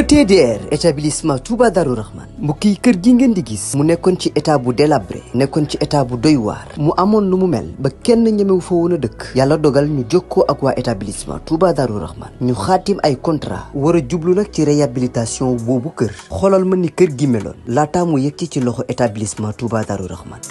ETDR établissement Touba Darou Rahman mbokk yi kër gi ngeen di gis mu nekkoon ci état bu délabré nekkoon ci état bu doy waar mu amoon lu mu mel ba kenn ñemewu fa woon a dëkk yàlla dogal ñu jokkoo ak waa établissement Touba Darou Rahman ñu xaatim ay contrat war a jublu nag ci réhabilitation boobu kër xoolal ma ni kër gi meloon laataa mu yegg ci loxo établissement Touba Darou Rahman.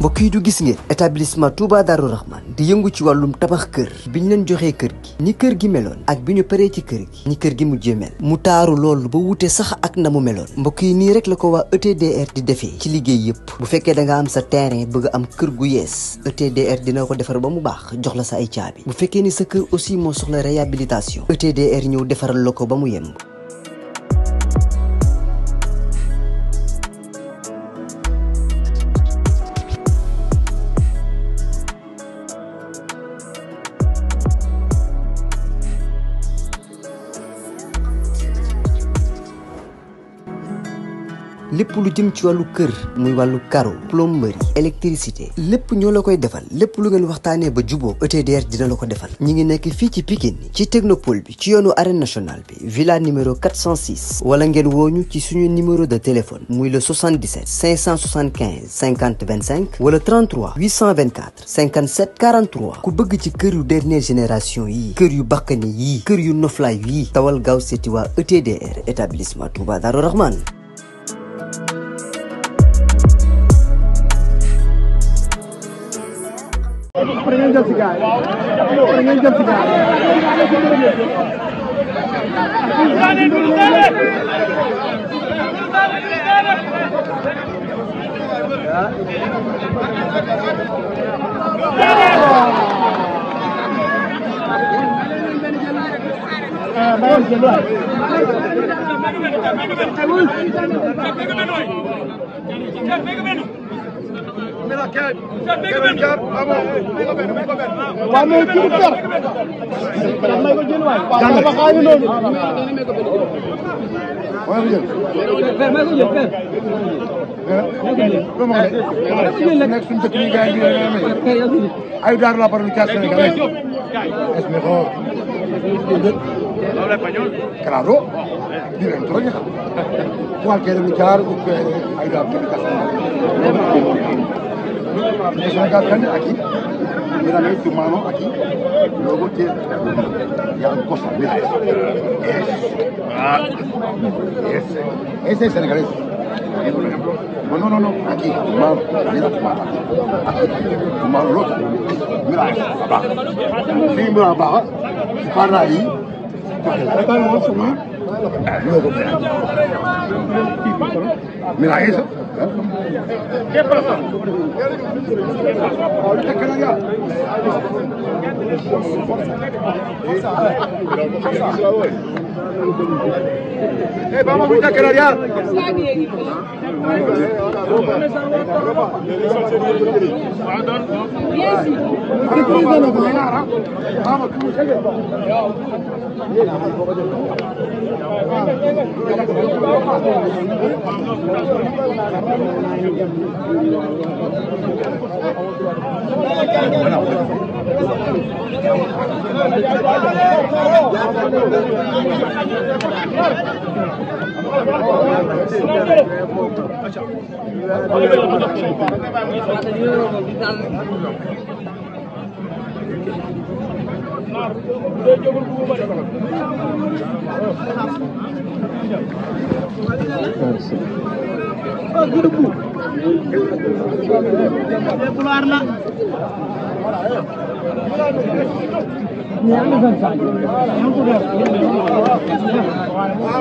mbokk yi du gis ngeen établissement Touba Darou Rahman di yëngu ci wàllum tabax kër bi ñu leen joxee kër gi ni kër gi meloon ak bi ñu paree ci kër gi ni kër gi mujjee mel mu taaru loolu ba wute sax ak na mu meloon mbokk yi nii rek la ko waa ETDR di defee ci liggéey yëpp bu fekkee da nga am sa terrain bëgg am kër gu yees ETDR dina ko defar ba mu baax jox la sa ay caabi bu fekkee ni sa kër aussi moo soxla réhabilitation ETDR ñëw defaral la ko ba mu yemb. lépp lu jëm ci wàllu kër muy wàllu carreau plomberie électricité lépp ñoo la koy defal lépp lu ngeen waxtaanee ba juboo ETDR dina la ko defal ñi ngi nekk fii ci Pikine ci technopole bi ci yoonu arène nationale bi villa numéro 406 wala ngeen wooñu ci suñu numéro de téléphone muy le 77 575 50 25 wala 33 824 57 43 ku bëgg ci kër yu dernière génération yii kër yu bakkane yii kër yu noflaay yii tawal gaaw seeti waa ETDR établissement Touba Darou Rahman. Hay dar la para luchar Senegal. Es mejor. ¿Habla español? Claro. Mira, entonces, ¿cuál quiere luchar o quiere ayudar a luchar Senegal? Aquí. Mira, tu mano aquí. Luego tiene ya cosas. Mira eso. Ese es senegalés. Aquí, por ejemplo. No. Aquí, tu mano. Mira tu mano. Aquí. Tu mano, el otro. Mira eso. Abajo. Sí, mira abajo. Para ahí. Luego, mira eso. ¿Qué pasa? Ahorita queda ya. Vamos a quedar ya.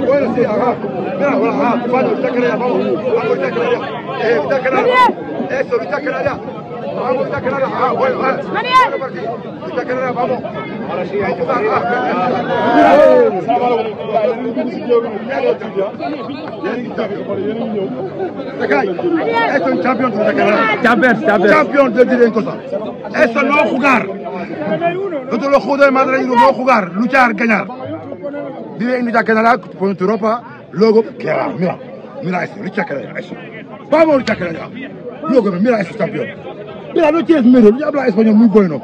Bueno, sí, ajá. Mira, ajá, vamos, ahorita que vamos. Ahorita que eso, ahorita que Vamos, ya Canadá. Ah, bueno, vale. Ya Canadá, vamos. Es un champion de Canadá. Champion de Directosa. Eso no jugar. Nosotros los jugadores de Madrid no jugar, luchar, ganar. Vive en lucha Canadá, por Europa, luego, mira, mira eso, lucha Canadá, eso. Vamos, lucha Canadá. Luego, mira eso, campeón. Mira, no tienes miedo, ya habla español muy bueno.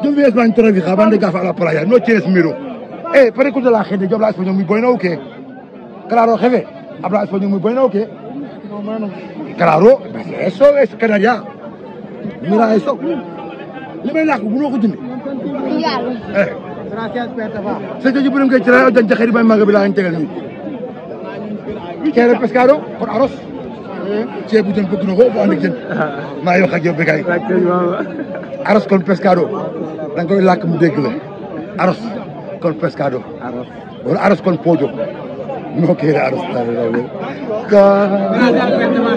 Yo vi eso en televisión, van de gafas a la playa, no tienes miedo. Pero escucha la gente, yo hablo español muy bueno o qué? Claro, jefe, habla español muy bueno o qué? Claro, eso es Canadá. Mira eso. Le may làkk bu ma ko dindi. Gracias Peta Ba. C'est que je peux me dire dañ taxé bay maga bi la ñu tégal ni. Kéré pescado pour arroz. Ci bu jën bëgg na ko bu and ak jën. Ma yow ak yow bekay. Arroz con pescado. Da nga koy làkk mu dégg la. Arroz con pescado. Arroz. Wala arroz con pollo. No quiere arroz. Gracias Peta Ba.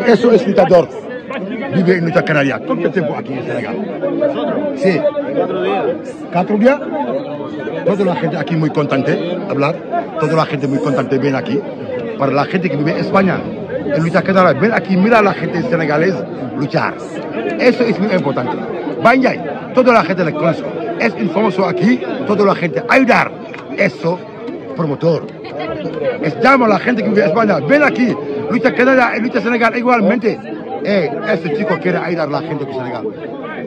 Eso es luchador. Vive en lucha canaria. ¿Cuánto tiempo aquí en Senegal? Sí. 4 días. Toda la gente aquí muy contenta hablar. Toda la gente muy contenta ven aquí. Para la gente que vive en España, en lucha canaria, ven aquí, mira a la gente senegalesa luchar. Eso es muy importante. Banjay, toda la gente le conozco. Es famoso aquí, toda la gente ayudar. Eso, promotor. Llamo a la gente que vive en España, ven aquí, lucha canaria y lucha Senegal igualmente. Este chico quiere ayudar a la gente de Senegal.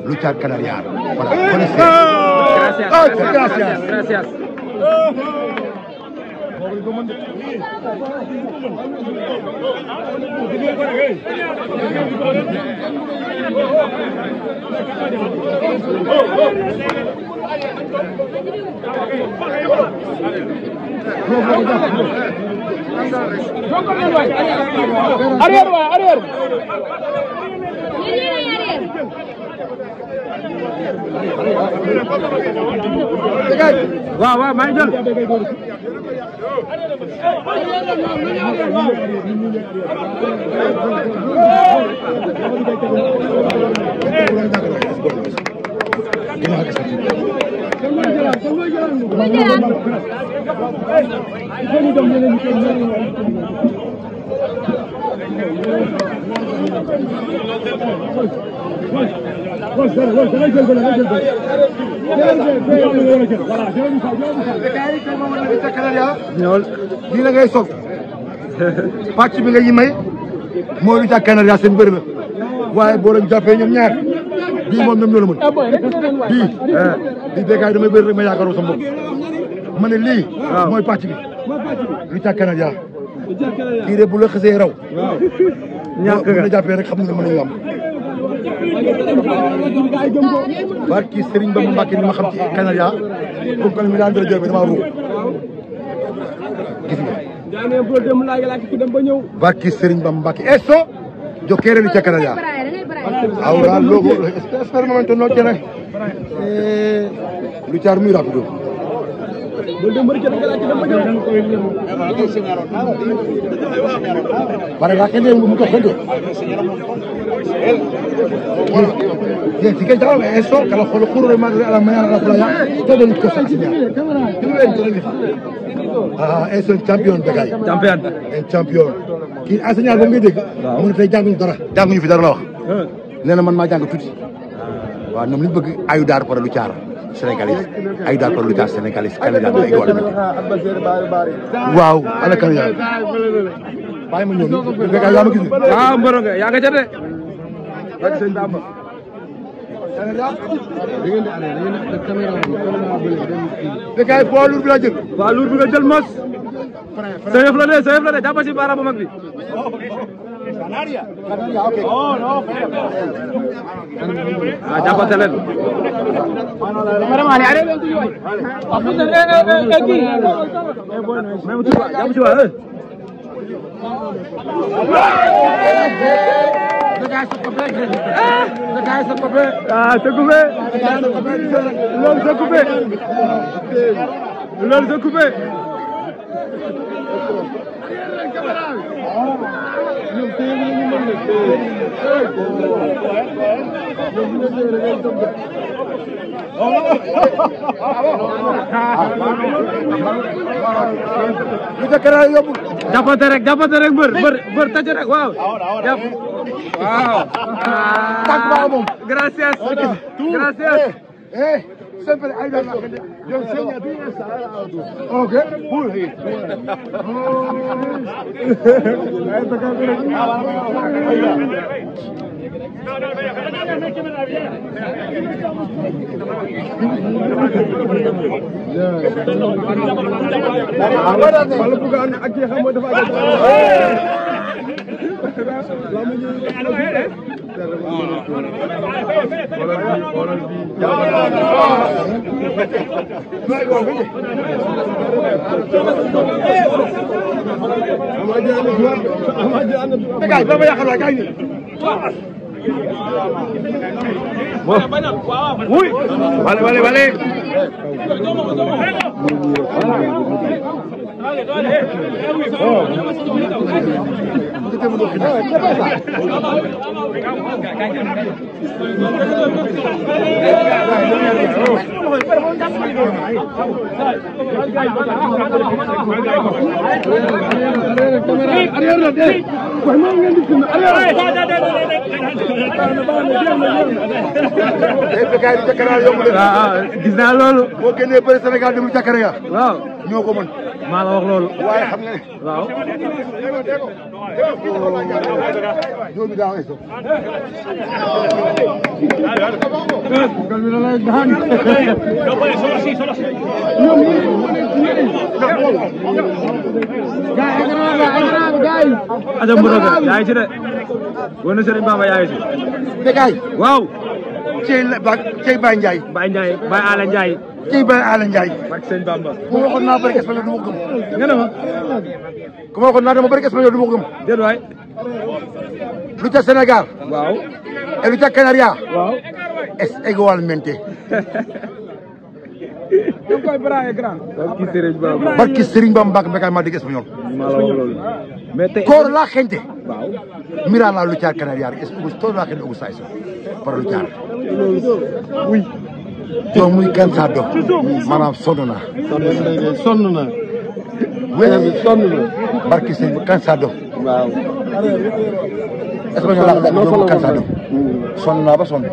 Luchar canaria. Para conocer. Gracias. Gracias. Arrière. waaw maa ngi jël lii la ngay soog pàcc bi nga yi may mooy lu ca Canada seen bëri la waaye boo leen jàppee ñoom ñaar bii moom ñoom ñoo la mën bii béykat yi damay bëri rek ma yaakaaroo sama bopp ma ne lii mooy pàcc bi lu ca Canada kii de bu la xasee raw ñàkk nga jàppee rek xam nga mën nañu am barki Serigne Bamba Mbacke ni ma xam ci Canada comme que mi daan dara jël dama ruux gis nga barki Serigne Bamba Mbacke eso yo quiero luchar Canada ahora luego espera un momento no tiene luchar muy rápido para la gente mucha gente y si que eso que lo juro de madre a la mañana a la playa todo el cosa eso es champion de gay el champion ki enseñar ba ngay dégg mu ne tey jànguñu fi dara la wax nee na man maa jàng tuuti waaw ñoom li ñu bëgg ayudar para luchar sénégalais ayudar para luchar sénégalais Canada la igualmente waaw ana Canada bàyyi ma ñëw ni yaa ma gis waaw mboro nga yaa nga ca de ak sëñ Bamba Bécaye poids lourd bi la jël. poids lourd bi nga jël mos. sa yëf la de jàpp si baaraam bu mag bi. ah jàppante leen. ah c'est coupé. loolu c'est coupé. loolu c'est coupé. jàppante rek mbër tàcc rek waaw. waaw. gracias. Sempre hay la gente. Yo enseño a ti esa. Okay. Uy, vale. Gis naa loolu. boo génnee bëri Sénégal dem Jakaara ya. waaw ñoo ko mën. maa la wax loolu. waaye xam nga ne. waaw. ñoo bi daaw eso. aja mboro ga yaay ci de wona Serigne Bamba yaay ci Bécaye waaw cey Baye Ndiaye Baye Ala Ndiaye cey Baye Ala Ndiaye ak Serigne Bamba bu waxoon naa bëri espagnol du ma ko gëm nga ne ma ku ma waxoon naa dama bëri espagnol du ma ko gëm déet waay lucha Sénégal waaw et lucha Canaria waaw es igualmente barki Serigne Bamba Bécaye maa dégg espagnol maa la wax loolu mais tey toda la gente waaw mira la lucha Canaria es toda la gente gusta eso para luchar oui yo muy cansado maanaam sonn naa barki Serigne cansado waaw espagnol la yo muy cansado sonn naa ba sonn